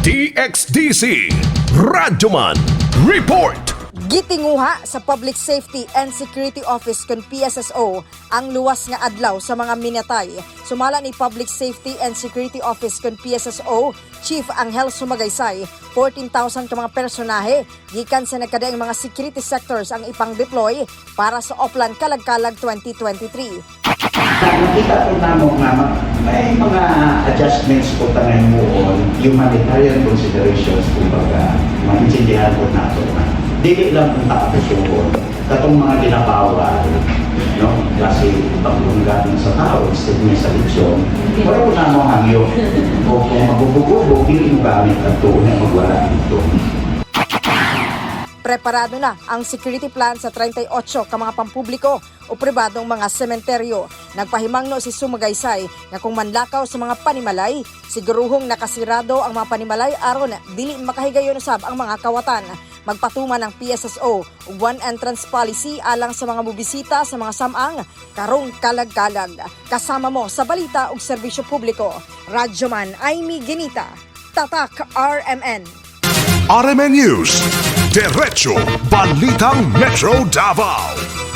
DXDC Radyoman Report. Gitinguha sa Public Safety and Security Office kon PSSO ang luwas nga adlaw sa mga minatay. Sumala ni Public Safety and Security Office kon PSSO Chief Angel Sumagaysay, 14,000 ka mga personahe gikan sa nagkadaing mga security sectors ang ipang-deploy para sa Oplan Kalag-Kalag 2023. Nakita po namo nga may mga adjustments po ta ngayon, humanitarian considerations, kumbaga, maintindihan po nato na dili lang kung taakusuhon katong mga ginabawal, no, kasi paglunggan sa tao instead niya sa leksyon, wala po namo hangyo o kung magubugubog, dili mo gamit ang tuon na magwala dito. Preparado na ang security plan sa 38 ka mga pampubliko o pribadong mga sementeryo. Nagpahimangno si Sumagaysay nga kung manlakaw sa mga panimalay, siguruhong nakasirado ang mga panimalay aron dili makahigayon usab ang mga kawatan. Magpatuman ang PSSO og one entrance policy alang sa mga mobisita sa mga samang karong kalag-kalag. Kasama mo sa balita ug serbisyo publiko. Radyoman Aimee Ginita. Tatak RMN. RMN News. Diretso Balitang Metro Davao.